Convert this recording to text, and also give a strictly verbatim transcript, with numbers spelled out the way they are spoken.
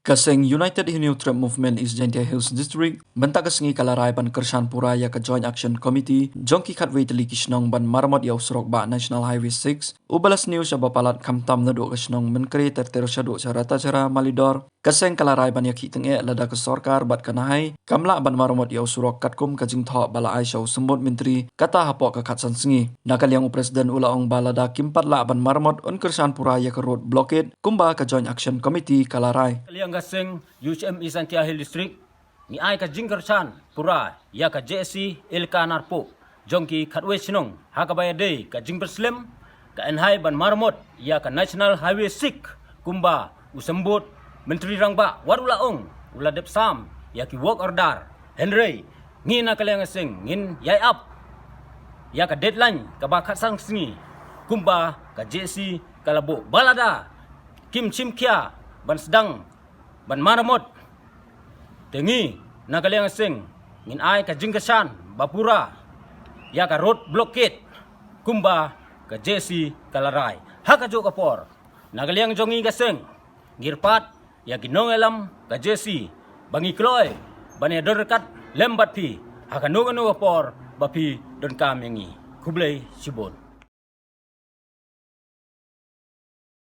Ka seng United Hynñiewtrep Movement East Jaintia Hills District mynta ka sngi ka la rai ban kyrshan pura ïa ka Joint Action Committee jong ki khatwei tylli ki shnong ban maramot ïa u surok bah National Highway six uba la sniew shaba palat khamtam naduh ka shnong Mynkre ter ter shaduh sha Ratacherra Malidor. Ka seng ka la rai ban ïakhih tyngeh lada ka sorkar bad ka NHAI kam lah ban maramot ïa u surok katkum ka jingthoh ba la ai sha u symbud myntri kata hapoh ka khatsan sngi. Na ka liang u president u la ong ba lada kim pat lah ban maramot un kyrshan pura ïa ka road blockade kumba ka Joint Action Committee ka la rai. Ka liang ka seng U H M East Jaintia Hills District ngi ai ka jingkyrshan pura ïa ka J A C Elaka Narpuh jong ki khatwei shnong ha kaba ïadei ka jingpyrslem ka NHAI ban maramot ïa ka National Highway six kumba u symbud myntri rangbah wat u la ong u la dep sam ïa ki work order. Hynrei ngi na ka liang ka seng ngin ïai ap ïa ka deadline kaba khatsan sngi kumba ka J A C ka la buh. Ba lada kim shim khia ban sdang ban maramot, te ngi na ka liang ka seng ngin ai ka jingkyrshan ba pura ïa ka road blockade kumba ka J A C ka la rai. Ha kajuh ka por na ka liang jong ngi ka seng ngi kyrpad ïa ki nongïalam ka J A C ba ngi kloi ban ïadon ryngkat lem bad phi ha kano kano ka por ba phi donkam ïa ngi. Khublei shibun.